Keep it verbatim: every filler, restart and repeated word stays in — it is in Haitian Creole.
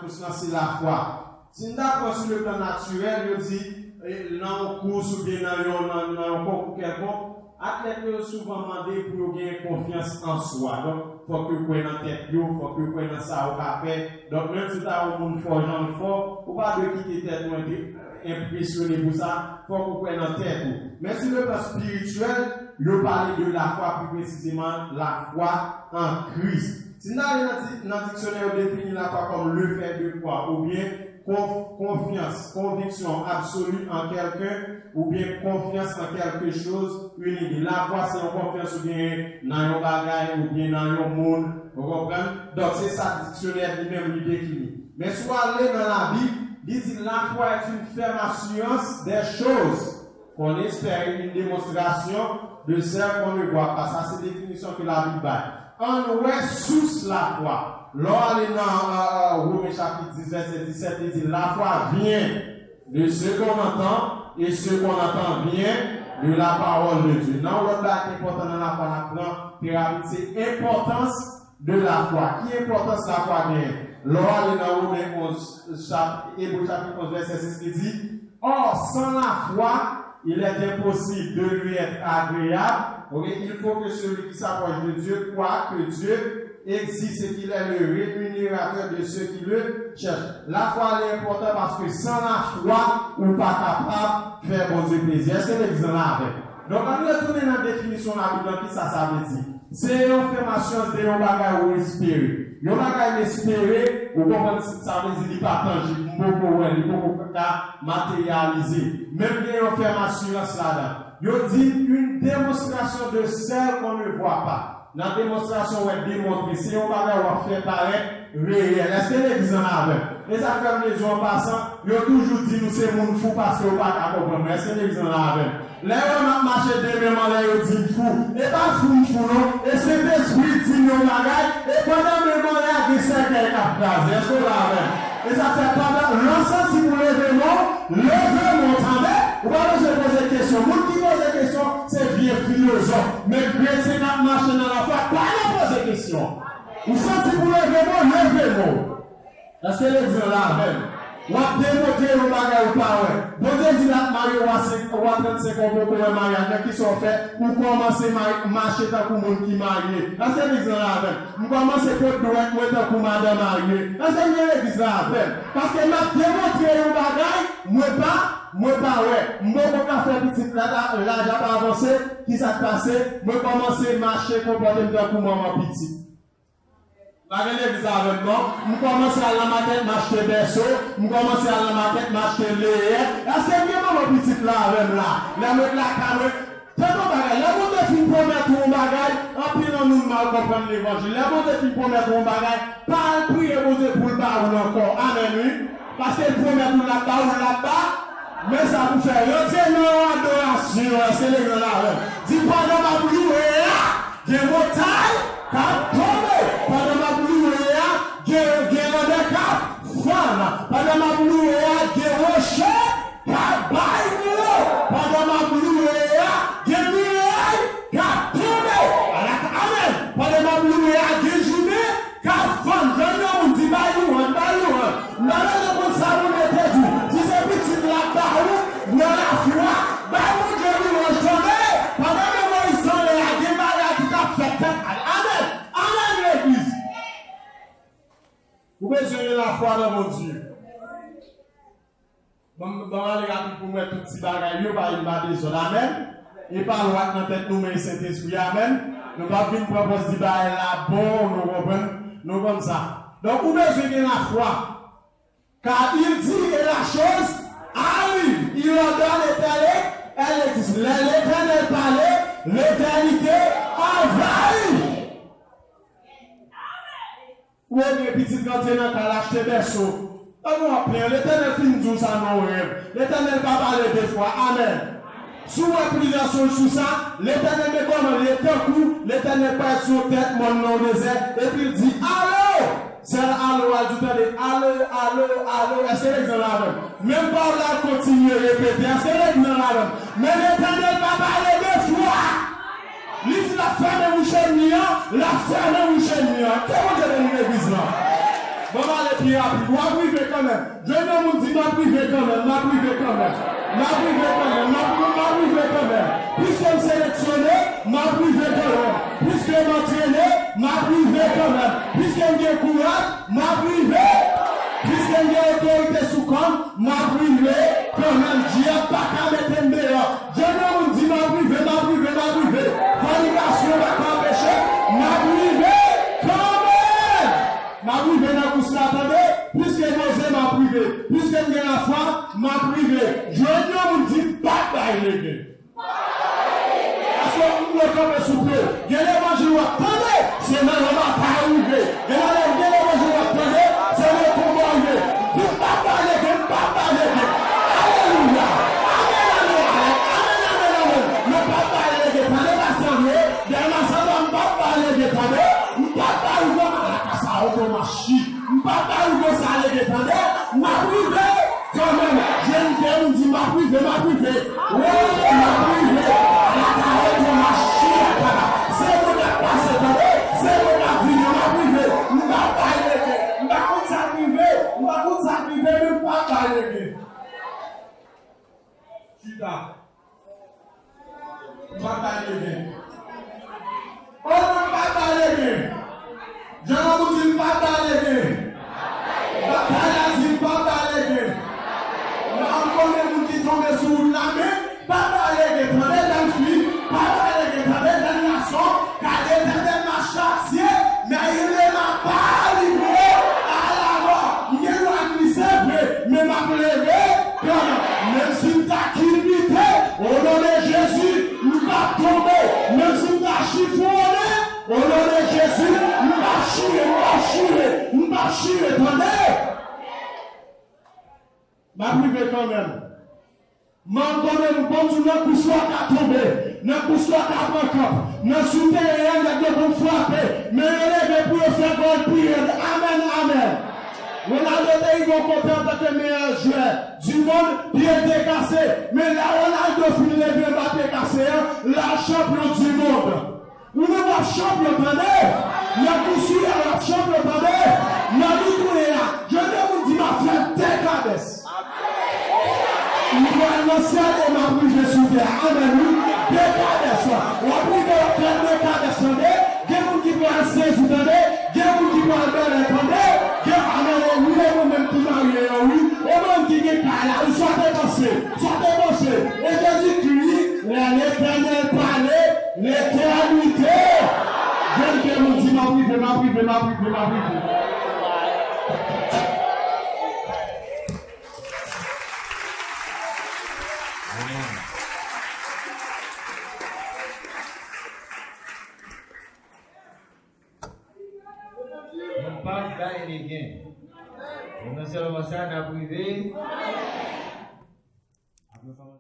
Kous lan se lafwa. Si n ta pran sou le plan natirèl, yo di, eh, nan yon kous oubyen nan yon, nan, nan yon konkou kèlkonk, atlèt yo souvan mande pou yo gen konfyans an swa. Donk, fòk yo kwè nan tèt yo, fòk yo kwè nan sa yo ka fè. Donk, menm si w ta wè yon moun fò jan l fò, ou pa dwe kite tèt ou enpe-, enpresyone pou sa, fòk ou kwè nan tèt ou. Men sou le plan espirityèl, yo pale de lafwa, pli presizeman, lafwa an Kris. Si n ale nan di-, nan diksyonè, yo defini lafwa kòm le fait de croire, oubyen konf-, konfyans, conviction absolue en quelqu'un, oubyen konfyans an quelque chose, une idée. Lafwa, se yon konfyans ou genyen nan yon bagay, oubyen nan yon moun, ou konprann? Donk, se sa diksyonè li menm li defini. Men si w ale nan Labib, li di, la foi est une ferme assurance des choses qu'on espère et une démonstration de celles qu'on ne voit pas. Sa se definisyon ke Labib bay. Ann wè sous lafwa. Lè w ale nan, euh, euh, Women chapit dis, vèsè disèt, li di, la foi vient de ce qu'on entend, et ce qu'on entend vient de la parole de Dieu. Nan yon lòt bagay ki enpòtan nan lafwa, n ap pran trè rapid, se enpòtans de lafwa. Ki enpòtans lafwa genyen? Lè w ale nan Women onz, chap-, Ebre chapit onz, vèsè sis, li di, or, sans la foi, il est impossible de lui être agréable. Ok? Il faut que celui qui s'approche de Dieu croit que Dieu existe et qu'il est le rémunérateur de ceux qui le cherchent. Lafwa li enpòtan paske san lafwa, ou pa kapab fè Bondye plezi. Èske legliz lan la avè m? Donk, ann retounen nan definisyon Labib lan, ki sa sa vle di? Se yon fèm asirans de yon bagay ou espere. Yon bagay m espere, ou konprann sa vle di li pa tanjib, m poko wè, li poko ka materyalize. Men m gen yon fèm asirans ladan. Yo di une démonstration de celles qu'on ne voit pas. Nan demonstrasyon, w ap demontre. Se yon bagay w ap fè parèt reyèl. Èske legliz lan la avè m? E sa k fè m vle di w an pasan, yo toujou di nou se moun fou paske yo pa ka konprann mwen. Èske legliz lan la avè m? Lè yo wè m ap mache de men m anlè, yo di m fou. E pa fou m fou non. E Sentespri di m yon bagay, e pandan men m anlè a gen sèkèy k ap kraze. Èske w la avè m? E sa fè pandan lè w santi pou leve men w, leve men w, tande. Ou pa bezwen poze kesyon. Moun ki poze kesyon, se vye filozòf. Men kretyen k ap mache nan lafwa, pa nan poze kesyon. Ou santi pou leve men w, leve men w. Èske legliz lan la avè m? W ap demontre yon bagay ou pa wè. Bondye di l ap marye wa senk, wa trannsenk an, ou poko wè maryaj. Men kisa w fè? Ou kòmanse ma-, mache tankou moun ki marye. Èske legliz lan la avè m? M kòmanse pot dwèt mwen tankou madan marye. Èske m gen legliz la avè m? Paske m ap demontre yon bagay, mwen pa, mwen pa wè. M poko ka fè pitit la, la, laj ap avanse, kisa k pase? Mwen kòmanse mache konpòte m tankou manman pitit. Pa gen legliz la avè m non. M kòmanse al nan makèt, m achte bèso, m kòmanse al nan makèt, m achte leyè. Èske m gen manman pitit la avè m la? Lè m ret lakay mwen, Tande yon bagay, lè Bondye fin pwomèt ou yon bagay, anpil nan nou mal konprann levanjil. Lè Bondye fin pwomèt ou yon bagay, pa al priye Bondye pou l ba ou l ankò. Amèn, wi. Paske l pwomèt ou l ap ba ou, l ap ba. Men sa pou fè. Yo di nan adorasyon, èske legliz la avè m? Di pandan m ap louwe a, gen montay k ap tonbe. Pandan m ap louwe a, gen, gen lande k ap fann. Pandan m ap louwe a, gen woche k ap bay dlo. Pandan m ap louwe a, gen miray k ap tonbe. Ala, amèn. Pandan m ap louwe a, gen jounen k ap fann. Jwenn yon moun di, bay louwanj, bay louwanj. M pa bezwen konn sa moun nan te di w. Si se pitit l ap ba ou, nan lafwa, bay Bondye louwanj, tande. Pandan men Moyiz anlè a, gen bagay ki t ap fèt, tèt ale. Amèn. Amèn, legliz. Ou bezwen gen lafwa nan Bondye. Ban m, ban m ale rapid pou m wè tout ti bagay yo, pa vin ba dezòd. Amèn. E pa lwa k nan tèt nou, men e Sentespri. Amèn. Nou p ap vin pran pòz di bagay la bon, nou konprann? Nou konn sa. Donk, ou bezwen gen lafwa. Car il dit et la chose arrive. Il ordonne et elle, elle existe. Lè Letènèl pale, letènite anvayi. Ou wè gen pitit rantre nan kay la, achte bèso. Pandan w ap plenyen, Letènèl fin di w sa nan yon rèv. Letènèl pa pale de fwa. Amèn. Si w wè plizyè sonj sou sa, Letènèl gen kòman li ye tankou, Letènèl parèt sou yon tèt mòn nan yon dezè, epi l di, alo! Sèl alo a di w tande, alo, alo, alo. Èske legliz lan la avè m? Menm pawòl la kontinye repete. Èske legliz lan la avè m? Men Letènèl pa pale de fwa. Li di l ap fèmen wouch ènmi an, l ap fèmen wouch ènmi an. Ke Bondye beni legliz lan. Bon, m ale Ki rapid, w ap rive kanmenm. Jwenn yon moun di, "M ap rive kanmenm, m ap rive kanmenm, m ap rive kanmenm, m ap, m ap rive kanmenm." Piske m seleksyone, m ap rive kanmenm. Piske m antrene, m ap rive kanmenm. Piske m gen kouraj, m ap rive. Piske m gen otorite sou kò m, m ap rive kanmenm. Dyab pa ka mete m deyò. Jwenn yon moun di, "M ap rive, m ap rive, m ap rive." Fònikasyon pa ka anpeche m, m ap rive kanmenm. M ap rive nan kous la, tande. Piske m oze, m ap rive. Piske m gen lafwa, m ap rive. Jwenn yon moun di, "M p ap bay lege." Paske m vle kanpe souple. Gen levanjil w ap tande, se nan yon batay ou rive. Gen lè, gen levanjil w ap tande, se nan yon konba ou rive. Di, "M p ap bay lege, m p ap bay lege." Alelouya! Amèn, amèn, amèn, amèn, amèn, amèn. "M p ap bay lege, tande, pastè André, dèyè m ansanm, m p ap bay lege, tande. M p ap bay ou konba la kasa, ou konba chi. M p ap bay ou konsa lege, tande. M ap rive kanmenm." Jwenn de moun di, "M ap rive, m ap rive. Wi, m ap rive. Alakawè, konba chi, akaba. Se mwen k ap pase, tande. Se mwen k ap vini, m ap rive. M p ap bay lege. M pa konn sa k rive, m pa konn sa k rive, men m p ap bay lege." Chita. M p ap bay lege. O non, m p ap bay lege. Jan Lanmou di, "M p ap bay lege." Batay la di, "M p ap bay lege." M konnen moun ki tonbe sou wout la, men pa bay lege, tande, jèn fi. Pa bay lege, tande, jèn gason. Gade, tande, m ap chasye, men il ne m'a pas livré à la mort. M gen dwa glise vre, men m ap leve kanmenm. Menm si m ta kilbite, o non de Jezi, m p ap tonbe. Menm si m ta chifwonnen, o non de Jezi, m p ap chire, m p ap chire, m p ap chire, tande. M ap rive kanmenm. M ap konnen m bon Dye nan kous la ka tonbe, nan kous la ka pran kanp, nan sou teren an nèg yo konn frape, men yo leve pou yo fè gòl pi rèd. Amèn, amèn. Ronaldo te rive yon kote antanke meyè jwè di mond, pye l te kase, men lè Ronaldo fin leve anba pye kase an, l al chanpyon di mond. Ou menm w ap chanpyon, tande. Nan kous ou ye a, w ap chanpyon, tande. Nan lit ou ye a, jwenn de moun di, "M ap fè dekadès. M pral nan syèl e m ap rive sou tè a." Amèn, wi. Dekadès. W ap rive, w ap fè dekadès, tande. Gen moun ki pral sezi, tande. Gen moun ki pral bèlè, tande. Gen, amèn, wi, e nou menm ki marye yo, wi. Ou menm ki gen kay la, wi, sa w te panse. Sa w te panse. E Jezikri, lè Letènèl pale, Letènite. Jwenn de moun di, "M ap rive, m ap rive, m ap rive, m ap rive." Amen. Nou p ap bay legen. Nou nan sèlman sa, n ap rive. Apre fò